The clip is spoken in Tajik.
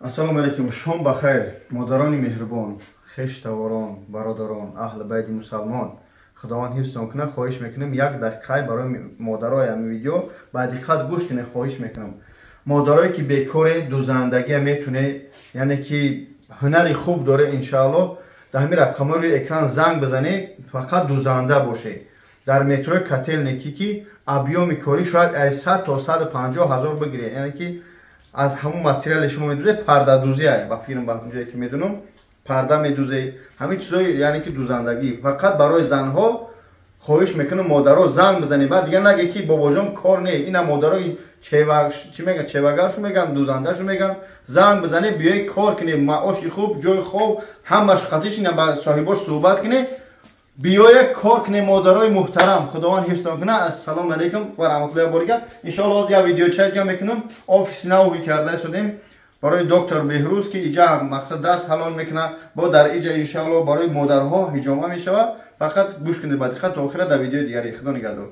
Ассалому алайкум, шом ба хайр, модарони меҳрубон, хештаворон, бародарон, аҳли байти мусалмон. Худованд ҳифзтон кунад. Хоҳиш мекунем, як дақиқаи барои модарои ҳамин видео ба диққат гӯш кунед, хоҳиш мекунам. Модарое ки бекоре, дузандагия метуне, яъне ки ҳунари хуб доре, иншааллоҳ дар ҳамин рақамҳои рӯи экран занг бизанед, фақат дузанда бошед. Дар метрои Котельники, ки объёми корӣ шояд аз 100 то 150 ҳазор бигиред, яъне ки аз ҳамун материале шумо медузед, пардадузӣ, ба фирм, ба ҷое ки медунам, парда медузе, ҳамин чизои, яъне ки дузандагӣ фақат барои занҳо. Хоҳиш мекунам, модаро, занг бизанед, баъд дигар наге ки бобоҷон, кор не. Ина модарои чӣ меган, чевагаршу меган, дузандашу меган, занг бизанед, биёед кор кунед, маоши хуб, ҷои хоб, ҳамаш қатиш, ина ба соҳибош суҳбат кунед, биёед кор кунед, модарои муҳтарам. Худованд ҳифзтон кунад. Ассалому алайкум ва раҳматуллоҳи ва баракат. Иншоаллоҳ ҳозир як видеоча ҷамъ мекунам. Офиси нав карда истодем барои доктор Беҳрӯз, ки иҷа мақсад даст ҳалол мекунад, бо дар иҷа иншоаллоҳ барои модарҳо ҳиҷома мешавад. Фақат гӯш кунед ба диққат то охира. Дар видеои дигари, худо нигаҳдор.